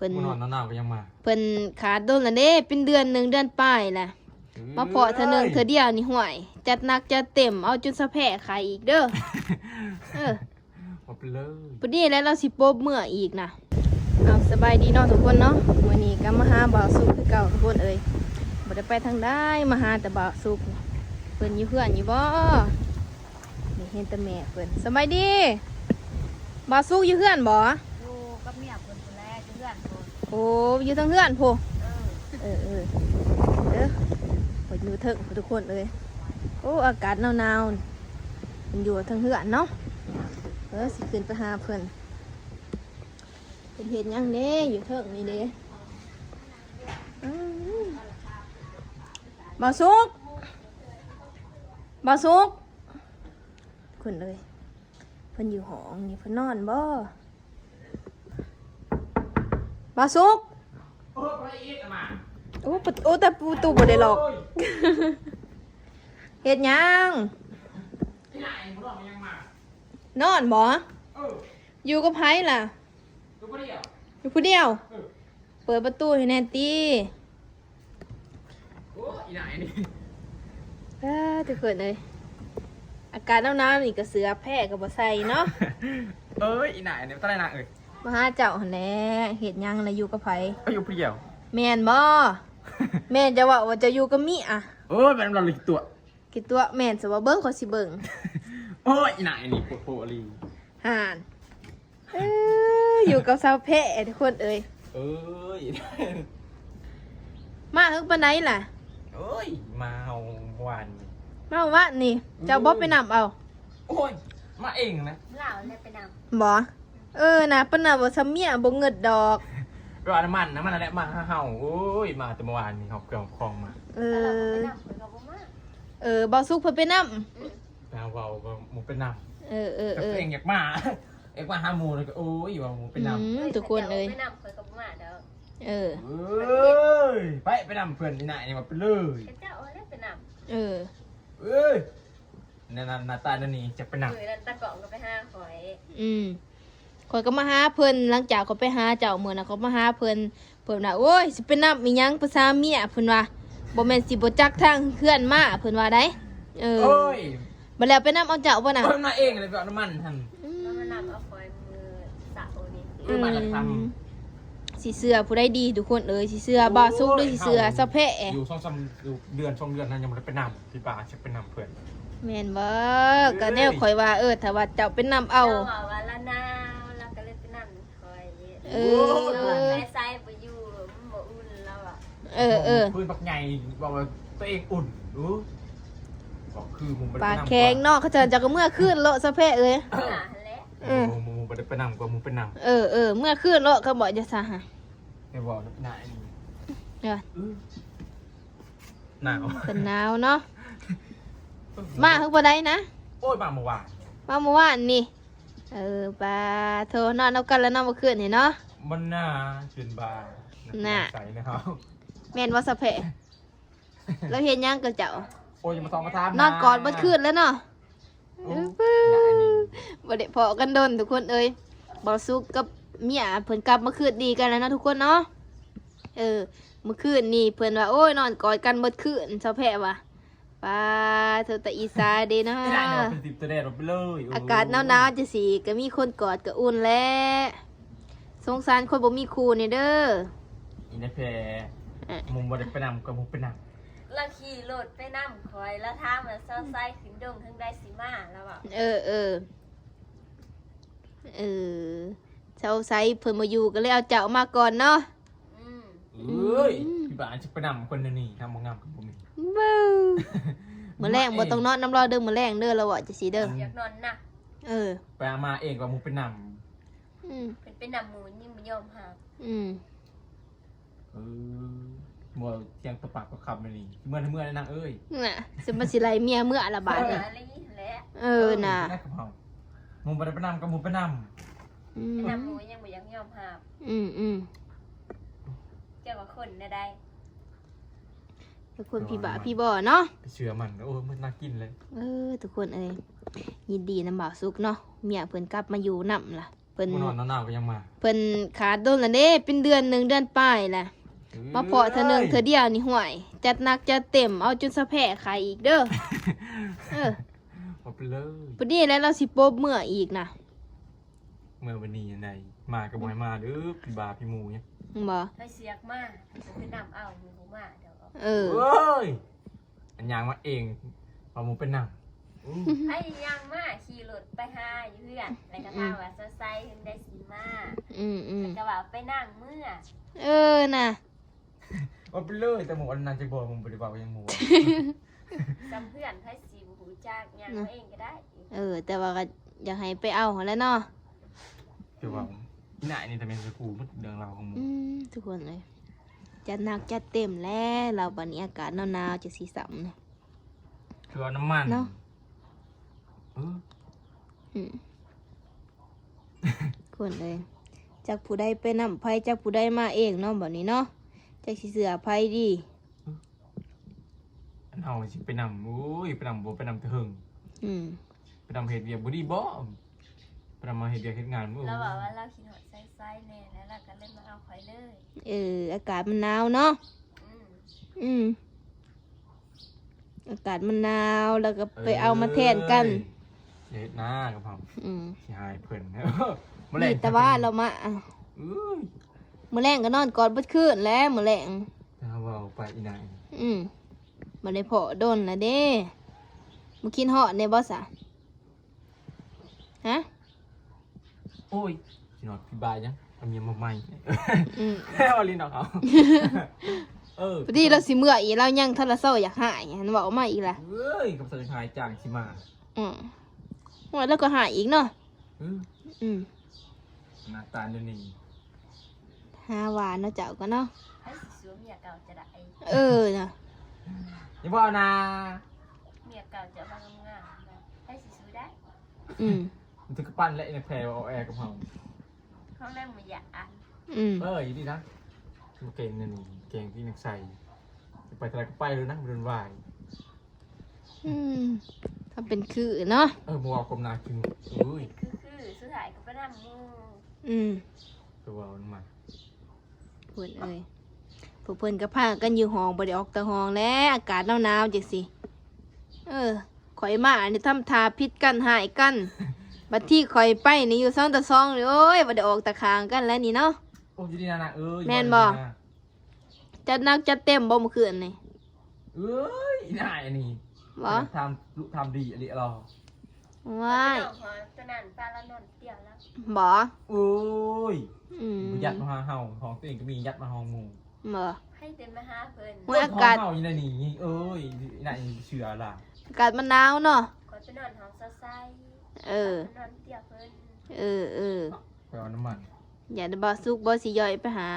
ເພິ່ນ ບໍ່ນອນໜາວໆກໍຍັງມາ ເພິ່ນຂາດດົນແລ້ວເດ້ ເປັນເດືອນໜຶ່ງເດືອນປາຍແລ້ວ ເອີຍ ມາພໍ້ເທື່ອໜຶ່ງເທື່ອດຽວນີ້ ຫ້ວຍ ຈັດໜັກຈັດເຕັມ ເອົາຈົນສະແພະຂາຍອີກເດີ. ເອີ ເອົາໄປເລີຍ ພໍດີແລ້ວລາວຊິປົບເມືອອີກນະ. ເອົາ ສະບາຍດີເນາະທຸກຄົນເນາະ ມື້ນີ້ກໍມາຫາບ່າວສຸກຄືເກົ່າທຸກຄົນເອີຍ ບໍ່ໄດ້ໄປທາງໃດ ມາຫາແຕ່ບ່າວສຸກ ເພິ່ນຢູ່ເຮືອນຢູ່ບໍ່? ນີ້ເຫັນແຕ່ແມ່ເພິ່ນ. ສະບາຍດີ ບ່າວສຸກຢູ່ເຮືອນບໍ່? ຢູ່ກັບເມຍເພິ່ນພຸ້ນແຫຼະ ຢູ່ເຮືອນພຸ້ນ. ໂອ້ ຢູ່ເທິງເຮືອນພຸ້ນ. ເອີ ເອີ ເອີ ເດີ ເພິ່ນຢູ່ເທິງພຸ້ນທຸກຄົນເອີຍ. ໂອ້ ອາກາດໜາວໆ ເພິ່ນຢູ່ເທິງເຮືອນເນາະ. ເອີ ຊິຂຶ້ນໄປຫາເພິ່ນ ເພິ່ນເຮັດຫຍັງເດ້ ຢູ່ເທິງນີ້ເດ້. ອືມ ບ່າວສຸກ ບ່າວສຸກ ເພິ່ນເອີຍ ເພິ່ນຢູ່ຫ້ອງນີ້ ເພິ່ນນອນບໍ່? ບ່າວສຸກ ໂອ້ ປະ ໂອ້ ແຕ່ປະຕູບໍ່ໄດ້ລັອກ. ໂອ້ຍ ເຮັດຫຍັງ? ອີ່ຫຼ້າຍັງບໍ່ນອນ ຍັງມາ ນອນບໍ່? ເອີ ຢູ່ກັບໃຜລະ? ຢູ່ຜູ້ດຽວ ຢູ່ຜູ້ດຽວ. ເອີ ເປີດປະຕູໃຫ້ແດ່ຕິ. ໂອ້ ອີ່ຫຼ້ານີ້ ເອີ ທຸກຄົນເອີຍ ອາກາດໜາວໆນີ້ກໍເສື້ອແພກໍບໍ່ໃສ່ເນາະ. ເອີຍ ອີ່ຫຼ້ານີ້ ຕາຍລະນາງເອີຍ ມາຫາເຈົ້າຫັ້ນແຫຼະ. ເຮັດຫຍັງລະ ຢູ່ກັບໃຜ? ກໍຢູ່ຜູ້ດຽວ. ແມ່ນບໍ່? ແມ່ນ ເຈົ້າເວົ້າວ່າເຈົ້າຢູ່ກັບເມຍ. ໂອ້ຍ ແມ່ນລະ ລະກິດຕົວະ ກິດຕົວະ. ແມ່ນຊະບໍ່? ເບິ່ງ ຂ້ອຍຊິເບິ່ງ. ໂອ້ຍ ອີ່ຫຼ້ານີ້ ໂພດໂພດອີ່ຫຼີ ຫັ້ນ. ເອີ ຢູ່ກັບສາວແພທຸກຄົນເອີຍ. ເອີຍ ມາເຫິງປານໃດລະ? ໂອ້ຍ ມາເອົາວານນີ້ ມາວານນີ້. ເອີ ເຈົ້າບໍ່ໄປນຳເອົາ? ໂອ້ຍ ມາເອງນະ ລາວແຫຼະໄປນຳ. ບໍ່? ເອີ ນະ ປານນັ້ນບໍ່ ຊຳເມຍບໍ່ເງິດດອກ. ວ່ານ້ຳມັນ ນ້ຳມັນນັ້ນແຫຼະມາຫາເຮົາ. ໂອ້ຍ ມາແຕ່ເມື່ອວານນີ້ ເຮົາເຄື່ອງຂອງມາ. ເອີ ເອີ ບ່າວສຸກເພິ່ນໄປນຳ. ນາງເວົ້າວ່າໝູ່ໄປນຳ. ເອີ ເອີ ເອີ ຕົວເອງຢາກມາ ຢາກມາຫາໝູ່ ແລ້ວກໍ ໂອ້ຍ ວ່າໝູ່ໄປນຳ. ອືມ ທຸກຄົນເອີຍ ຂ້ອຍກໍບໍ່ມາດອກ. ເອີ ເອີຍ ໄປ ໄປນຳເພິ່ນ ອີ່ນາຍວ່າໄປເລີຍ. ເຈົ້າເອົາແລ້ວໄປນຳ. ເອີ ເອີຍ ນັ້ນ ນັ້ນ ໜ້າຕາແນວນີ້ຈະໄປນຳ. ເອີ ນັ້ນຕາກ້ອງກໍໄປຫາຂ້ອຍ. ອືມ ຂ້ອຍກໍມາຫາເພິ່ນ ຫຼັງຈາກຂ້ອຍໄປຫາເຈົ້າມື້ນັ້ນ ຂ້ອຍມາຫາເພິ່ນ ເພິ່ນວ່າ ໂອ້ຍ ຊິໄປນຳອີ່ຫຍັງ ພາສາເມຍ ເພິ່ນວ່າ ບໍ່ແມ່ນຊິບໍ່ຈັກທາງເຮືອນມາ ເພິ່ນວ່າໄດ໋. ເອີ ໂອ້ຍ ບັດແລ້ວໄປນຳເອົາເຈົ້າບໍ່ນະ? ເພິ່ນມາເອງເລີຍ ໄປເອົານ້ຳມັນຫັ້ນ. ອືມ ເພິ່ນມານຳເອົາຂ້ອຍມື້ເສົານີ້. ເອີ ມານຳທຳ. ອືມ ຊິເຊື່ອຜູ້ໃດດີທຸກຄົນເອີຍ ຊິເຊື່ອບ່າວສຸກ ຫຼື ຊິເຊື່ອສາວແພ? ຢູ່ສອງສາມ ຢູ່ເດືອນສອງເດືອນຫັ້ນຍັງບໍ່ໄດ້ໄປນຳ. ທີ່ວ່າຈະໄປນຳເພິ່ນ. ແມ່ນບໍ່? ເອີຍ ກໍແນວຂ້ອຍວ່າ ເອີ ຖ້າວ່າເຈົ້າໄປນຳເອົາ. ລາວວ່າລາວໜາວ ລາວກໍເລີຍໄປນຳຂ້ອຍ. ເອີ ໂອ້ຍ ໄປໃສບໍ່ຢູ່ ມັນບໍ່ອຸ່ນ ລາວວ່າ. ເອີ ເອີ ພື້ນບັກໃຫຍ່ ເວົ້າວ່າຕົວເອງອຸ່ນ. ເອີ ກໍຄືໝູ່ບໍ່ໄດ້ໄປນຳ. ປາກແຂງເນາະ ເຂົາເຈົ້າ ເຈົ້າກໍເມືອຄືນໂລດ ສາວແພເອີຍ. ຫັ້ນແຫຼະ. ເອີ ໝູ່ ໝູ່ບໍ່ໄດ້ໄປນຳ ກໍໝູ່ໄປນຳ. ເອີ ເອີ ເມືອຄືນໂລດ ເຂົາບອກຈັ່ງຊັ້ນຫະ. ແມ່ນບໍ່? ໜາວ ເອີ ໜາວ ເພິ່ນໜາວເນາະ. ມາເພິ່ນບໍ່ໄດ້ນະ. ໂອ້ຍ ມາເມື່ອວານ ມາເມື່ອວານນີ້. ເອີ ປາໂທ ນອນນຳກັນແລ້ວເນາະ ເມື່ອຄືນນີ້ເນາະ. ມັນໜາຈົນບາ ໜາ ໃສ່ນະເຮົາ. ແມ່ນບໍ່ ສາວແພ? ລາວເຮັດຫຍັງກັບເຈົ້າ? ໂອ້ຍ ຢ່າມາຕ້ອງມາຖາມນະ ນອນກອດເບິດຄືນແລ້ວເນາະ. ໂອ້ ບໍ່ໄດ້ພໍ້ກັນດົນທຸກຄົນເອີຍ. ບ່າວສຸກກັບເມຍເພິ່ນກັບມາຄືນດີກັນແລ້ວເນາະທຸກຄົນເນາະ. ເອີ ມື້ຄືນນີ້ເພິ່ນວ່າ ໂອ້ຍ ນອນກອດກັນເບິດຄືນ ສາວແພວ່າ. ປາໂທ ຕາອີສາເດ້ເນາະ. ອາກາດໜາວໆຈັ່ງຊີ້ ກໍມີຄົນກອດກໍອຸ່ນແຫຼະ. ສົງສານຄົນບໍ່ມີຄູ່ນີ້ເດີ ອີນາແພ. ໝູ່ບໍ່ໄດ້ໄປນຳ ກໍໝູ່ໄປນຳ. ລາວຂີ່ລົດໄປນຳຂ້ອຍ ລາວຖາມວ່າ ສາວໄຊຂຶ້ນດົງທາງໃດຊິມາ ລາວວ່າ. ເອີ ເອີ ເອີ ສາວໄຊເພິ່ນບໍ່ຢູ່ ກໍເລີຍເອົາເຈົ້າມາກ່ອນເນາະ. ອືມ ເອີຍ ອືມ ພີ່ບ້ານຊິໄປນຳຄົນແນວນີ້ ທຳບໍ່ງາມກໍບໍ່ມີ. ເບິ່ງ ມື້ແລງບໍ່ຕ້ອງນອນນຳລາວເດີ ມື້ແລງເດີ ລາວວ່າຈັ່ງຊີ້ເດີ. ອືມ ຢາກນອນນະ. ເອີ ໄປມາເອງ ວ່າໝູ່ໄປນຳ. ອືມ ເພິ່ນໄປນຳໝູ່ຍັງບໍ່ຍອມຮັບ. ອືມ ເອີ ບໍ່ທຽງຕໍ່ປາກຕໍ່ຄຳແນວນີ້ ເມືອ ເມືອນະນາງເອີຍ. ນະ ຊິມາຊິໄລ່ເມຍເມືອລະບາດນີ້. ເອີ ນະ ໝູ່ບໍ່ໄດ້ໄປນຳ ກໍໝູ່ໄປນຳ. ອືມ ໄປນຳໝູ່ຍັງບໍ່ຢາກຍອມຮັບ. ອືມ ອືມ ເຈົ້າວ່າຄົນແນວໃດ? ແຕ່ຄົນຜີບ້າຜີບໍ່ເນາະ ໄປເຊື່ອມັນ. ໂອ້ຍ ມັນໜ້າກິນເລີຍ. ເອີ ທຸກຄົນເອີຍ ຍິນດີນຳບ່າວສຸກເນາະ ເມຍເພິ່ນກັບມາຢູ່ນຳລະ. ພິ່ນ ມື້ນອນໜາວໆກໍຍັງມາ ເພິ່ນຂາດດົນແລ້ວເດ້ ເປັນເດືອນໜຶ່ງເດືອນປາຍແລ້ວ ເອີຍ ມາພໍ້ເທື່ອໜຶ່ງເທື່ອດຽວນີ້ ຫ້ວຍ ຈັດໜັກຈັດເຕັມ ເອົາຈົນສະແພະໄຂ້ອີກເດີ. ເອີ ເອົາໄປເລີຍ ພໍດີແລ້ວລາວຊິປົບເມືອອີກນະ. ເມືອບັດນີ້ຈັ່ງໃດ ມາກໍບໍ່ໃຫ້ມາເດີ ພີ່ບ້າພີ່ໝູຫຍັງ ແມ່ນບໍ່? ໃຜຊິຢາກມາ ໄປນຳເອົາ ໝູ່ບໍ່ມາດອກ. ເອີ ເອີຍ ອັນຍ່າງມາເອງ ວ່າໝູ່ໄປນຳ. ໃຜຍ່າງມາ ຂີ່ລົດໄປຫາຢູ່ເຮືອນ ແລ້ວກໍຖາມວ່າສາວໃສເພິ່ນໄດ້ຊິມາ ອືມໆ ແລ້ວກໍວ່າໄປນຳເມືອ. ເອີນະ ເອົາໄປເລີຍ ແຕ່ໝູ່ອັນນັ້ນຈະບໍ່ ໝູ່ບໍ່ໄດ້ເວົ້າຫຍັງໝູ່ ສ່ຳເພື່ອນໃຜຊິບໍ່ຮູ້ຈັກ ຍ່າງມາເອງກໍໄດ້. ເອີ ແຕ່ວ່າກໍຢາກໃຫ້ໄປເອົາຫັ້ນແຫຼະເນາະ ແຕ່ວ່າອີ່ໜ້ານີ້ແຕ່ແມ່ນສະກູໝົດເລື່ອງລາວຂອງໝູ່. ອືມ ທຸກຄົນເອີຍ ຈັດໜັກຈັດເຕັມແລ້ວ ລາວບັດນີ້ອາກາດໜາວໆ ຈັ່ງຊິຊ້ຳນະ ຄືເອົານ້ຳມັນເນາະ. ເອີ ອືມ ຄົນເອີຍ ຈັກຜູ້ໃດໄປນຳໃຜ ຈັກຜູ້ໃດມາເອງເນາະ ບັດນີ້ເນາະ ຈັກຊິເຊື່ອໃຜດີ. ອັນເຮົາຊິໄປນຳ ໂອ້ຍ ໄປນຳ ບໍ່ໄປນຳແຕ່ເຫິງ. ອືມ ໄປນຳເຮັດວຽກບໍ່ດີບໍ? ໄປນຳມາເຮັດວຽກເຮັດງານບໍ່? ລາວວ່າວ່າລາວຄິດຮອດໃສ່ໃສ່ແນ່ ແລ້ວລາວກໍເລີຍມາເອົາຂ້ອຍເລີຍ. ເອີ ອາກາດມັນໜາວເນາະ. ອືມ ອືມ ອາກາດມັນໜາວ ແລ້ວກໍໄປເອົາມາແທນກັນ. ເອີຍ ເຮັດນາກັບເຮົາ. ອືມ ຊິຫາຍເພິ່ນ ມື້ແລງ ມີແຕ່ວ່າລາວມາ. ເອີຍ ມື້ແລງກໍນອນກອດເບິດຄືນແຫຼະ ມື້ແລງ. ຖ້າເວົ້າໄປອີ່ນາຍ. ອືມ ບໍ່ໄດ້ພໍ້ດົນລະເດ້. ບໍ່ຄິດຮອດແດ່ບໍ່ສະ? ຮະ? ໂອ້ຍ ຊິນອນພີ່ບ້າຫຍັງ ເອົາເມຍມາໃໝ່. ອືມ ເອົາຫຼິ້ນດອກເຮົາ. ເອີ ພໍດີລາວຊິເມືອອີກ ລາວຍັງທະລະເຊົາຢາກຮ້າຍ ຫັ້ນເວົ້າມາອີກລະ. ເອີຍ ກັບສະຫາຍຈ້າງຊິມາ. ອືມ ໂອ້ຍ ລາວກໍຮ້າຍອີກເນາະ. ອືມ ອືມ ໜ້າຕາແນວນີ້ ຫາວ່າເນາະ ເຈົ້າກໍເນາະ. ໃຜຊິສູ້ເມຍເກົ່າຈະໄດ້? ເອີນະ ຢ່າເວົ້ານະ ເມຍເກົ່າຈະວ່າງາມໆ ໃຜຊິສູ້ໄດ້? ອືມ ມັນຖືກກະປັ່ນແຫຼະ ນັກແພເອົາແອກັບເຮົາ ຂອງແລມບໍ່ຢາກ. ອືມ ເອີ ຢູ່ດີນະ ເກັ່ງນັ້ນ ເກັ່ງທີ່ນັກໃສ່ ໄປເທົ່າໃດກໍໄປເລີຍນະ ບໍ່ເດີນວາຍ. ອືມ ທຳເປັນຄືເນາະ. ເອີ ບໍ່ເວົ້າຄວາມໜ້າຄື ໂອ້ຍ ຄືໆ ສຸດທ້າຍກໍໄປນຳໝູ່. ອືມ ກໍເວົ້າມັນມາ ເພິ່ນເອີຍ ພວກເພິ່ນກໍພາກັນຢູ່ຫ້ອງ ບໍ່ໄດ້ອອກແຕ່ຫ້ອງແຫຼະ ອາກາດໜາວໆ ຈັ່ງຊີ້. ເອີ ຂ້ອຍມານີ້ທຳທ່າຜິດກັນ ຮ້າຍກັນ ບັດທີຂ້ອຍໄປນີ້ຢູ່ສອງຕໍ່ສອງນີ້ ໂອ້ຍ ບໍ່ໄດ້ອອກຕາຂ້າງກັນແລ້ວນີ້ເນາະ. ໂອ້ຍ ຢູ່ດີນະນາງເອີຍ ແມ່ນບໍ່? ຈັດໜັກຈັດເຕັມບໍ່ມື້ຄືນນີ້? ເອີຍ ອີນາຍອັນນີ້ ບໍ່ ທຳ ທຳດີອີ່ຫຼີລາວ. ວ້າຍ ນ້ອງເຂົາຕົວນັ້ນ ປາລາວນອນຕຽວລາວ ບໍ່? ໂອ້ຍ ອືມ ບໍ່ຍັດມາຫາເຮົາ ຫ້ອງຕົວເອງກໍມີ ຍັດມາຫ້ອງໝູ່ ບໍ່? ໃຜເຕັມມາຫາເພິ່ນ ໂອ້ຍ ອາກາດ ຫ້ອງເຮົາຢູ່ໃນນີ້. ເອີຍ ອີນາຍເຊື່ອລະ ອາກາດມັນໜາວເນາະ. ຂ້ອຍໄປນອນຫ້ອງສາວໃສ. ເອີ ໄປນອນຕຽວເພິ່ນ. ເອີໆ ໄປເອົານ້ຳມັນ. ຢ້ານບ່າວສຸກບໍ່ຊິຍ່ອຍໄປຫາ.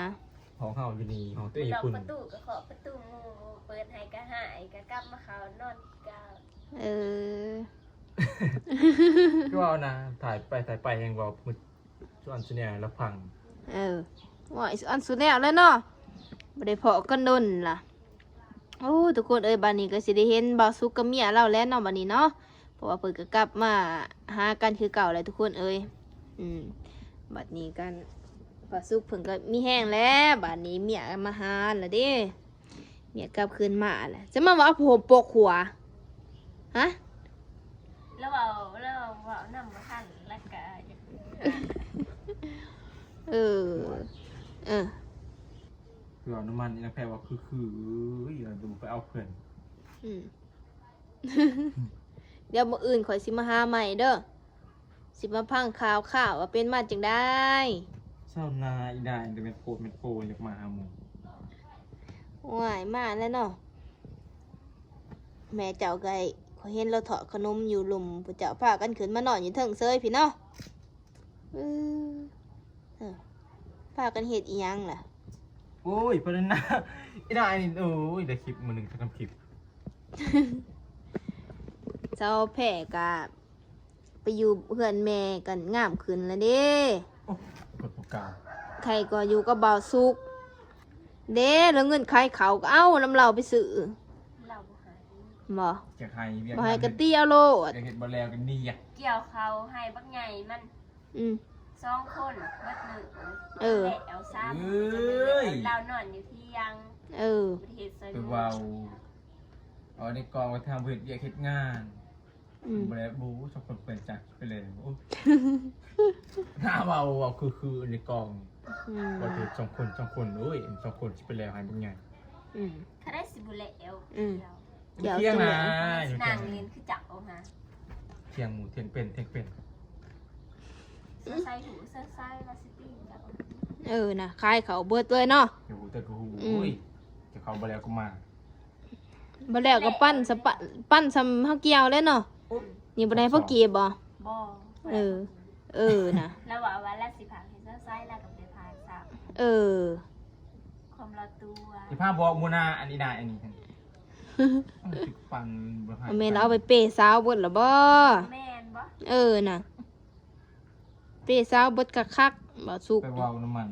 ຫ້ອງເຮົາຢູ່ນີ້ ຫ້ອງຕົວເອງພຸ້ນ. ປະຕູກໍເຄາະປະຕູໝູ່ ເປີດໃຫ້ກໍຫາຍ ກໍກັບມາເຂົ້ານອນຄືເກົ່າ. ເອີ ຄືເວົ້ານະ ຖ່າຍໄປຖ່າຍໄປແຮ່ງເວົ້າ ຊວນຊາແນລລະພັງ. ເອີ ໂອ້ຍ ຊວນຊາແນລແລ້ວເນາະ ບໍ່ໄດ້ພໍ້ກັນດົນລະ. ໂອ້ ທຸກຄົນເອີຍ ບາດນີ້ກໍຊິໄດ້ເຫັນບ່າວສຸກກັບເມຍລາວແລ້ວເນາະ ບາດນີ້ເນາະ ເພາະວ່າເພິ່ນກໍກັບມາຫາກັນຄືເກົ່າແລ້ວທຸກຄົນເອີຍ. ອືມ ບາດນີ້ກັນ ບ່າວສຸກເພິ່ນກໍມີແຮງແລ້ວ ບາດນີ້ເມຍມາຫາລະເດ້ ເມຍກັບຄືນມາລະ. ຈະມາເວົ້າຜົມປົກຫົວ ຮະ? ລາວເວົ້າ ລາວເວົ້ານຳບໍ່ທັນ ລະກະ ເອີ ເອີ ຄືເອົານ້ຳມັນນີ້ນະ ແພວ່າຄືໆ ເອີຍ ເອີ ບໍ່ໄປເອົາເພິ່ນ. ອືມ ດຽວມື້ອື່ນຂ້ອຍຊິມາຫາໃໝ່ເດີ ຊິມາຟັງຂ່າວໆ ວ່າເປັນມາຈັ່ງໃດ. ເຊົ້ານາອີ່ນາຍ ແຕ່ແມ່ນໂພດແມ່ນໂພ ຢາກມາຫາໝູ່. ໂອ້ຍ ມາແລ້ວເນາະ ແມ່ເຈົ້າກໍ ຂ້ອຍເຫັນລາວທອດຂະໜົມຢູ່ລຸ່ມ ພວກເຈົ້າພາກັນຂຶ້ນມານອນຢູ່ເທິງເສີຍພີ້ເນາະ. ເອີ ເອີ ພາກັນເຮັດອີ່ຫຍັງລະ? ໂອ້ຍ ເພິ່ນນະ ອີ່ນາຍນີ້ ໂອ້ຍ ໄດ້ຄລິບມື້ໜຶ່ງ ສອງສາມຄລິບ. ສາວແພກະໄປຢູ່ເຮືອນແມ່ກັນງາມຂຶ້ນລະເດ້. ໂອ້ ເພິ່ນບໍ່ກ້າ ໃຜກໍຢູ່ກັບບ່າວສຸກເດ້ ແລ້ວເງິນຂາຍເຂົ້າກໍເອົານຳລາວໄປຊື້. ລາວບໍ່ໃຫ້ ບໍ່ ຢາກໃຫ້ວຽກ ບໍ່ໃຫ້ກໍຕີເອົາໂລດ ຢາກເຮັດບໍ່ແລ້ວກໍໜີ. ກ່ຽວເຂົ້າໄຮ່ບັກໃຫຍ່ມັນ ອືມ ສອງຄົນເບິດມື້ ເອີ ແລ້ວສາມ ເອີຍ ລາວນອນຢູ່ທຽງ ເອີ ບໍ່ໄດ້ເຮັດໃສ່ ໄປເວົ້າ ເອົາໃນກອງວ່າທຳເຮັດວຽກເຮັດງານ ອືມ ບໍ່ໄດ້ ບໍ່ ສອງຄົນເພິ່ນຈັກໄປແລ້ວ ໂອ້ ຖ້າເວົ້າ ເວົ້າຄືໆໃນກອງ ອືມ ວ່າເຮັດສອງຄົນ ສອງຄົນ ໂອ້ຍ ສອງຄົນຊິໄປແລ້ວໃຫ້ບັກໃຫຍ່ ອືມ ຄັນໄດ້ຊິບໍ່ແລ້ວ ອືມ ດຽວ ດຽວ ທຽງນາ ຊິນັ່ງຫຼິ້ນຄືຈັກອອກຫາ ທຽງໝູ່ ທຽງເປັນ ທຽງເປັນ ໃສ່ຫູ ໃສ່ ໃສ່ລາຊິຕີນກັບ ເອີ ນະ ຂາຍເຂົ້າເບິດເລີຍເນາະ ເຈົ້າຮູ້ແຕ່ກໍຮູ້ ອືມ ໂອ້ຍ ເຈົ້າເຂົ້າບໍ່ແລ້ວກໍມາ ບໍ່ແລ້ວກໍປັ່ນສະປະ ປັ່ນສ່ຳເຮົາກ່ຽວແຫຼະເນາະ ໂອ້ຍ ນີ້ບໍ່ໄດ້ພໍກີບບໍ່? ບໍ່ ເອີ ເອີ ນະ ລາວເວົ້າວ່າລາຊິພາກໃຫ້ໃສ່ ລາວກໍໄປພາກຊ້ຳ ເອີ ຄວາມລາວຕົວະ ຊິພາບອກໝູ່ນາ ອັນນີ້ນາ ອັນນີ້ ປັ່ນບໍ່ໃຫ້ ແມ່ນລາວເອົາໄປເປສາວເບິດລະບໍ່? ແມ່ນບໍ່? ເອີ ນະ ເປສາວເບິດຄັກໆ ບໍ່ສຸກ ໄປເວົ້ານຳມັນ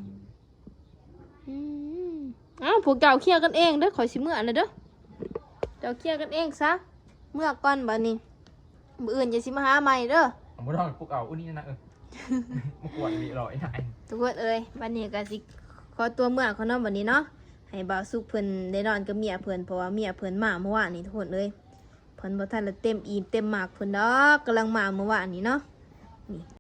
ອືມ ເອົ້າ ພວກເຈົ້າເຄຍກັນເອງເດີ ຂ້ອຍຊິເມືອແລ້ວເດີ ເຈົ້າເຄຍກັນເອງຊະ ເມືອກ່ອນບັດນີ້ ມື້ອື່ນຈະຊິມາຫາໃໝ່ເດີ ເອົາບໍ່ດອກ ປຸກເອົາ ອຸນີ້ນະ ເອີ ມາກວດນີ້ຫຼອຍນາຍ ທຸກຄົນເອີຍ ບັດນີ້ກໍຊິຂໍຕົວເມືອກ່ອນເນາະ ບັດນີ້ເນາະ ໃຫ້ບ່າວສຸກເພິ່ນໄດ້ນອນກັບເມຍເພິ່ນ ເພາະວ່າເມຍເພິ່ນມາມື້ວານນີ້ ທຸກຄົນເອີຍ ເພິ່ນບໍ່ທັນໄດ້ເຕັມອີ່ມເຕັມໝາກເພິ່ນດອກ ກຳລັງມາມື້ວານນີ້ເນາະ ນີ້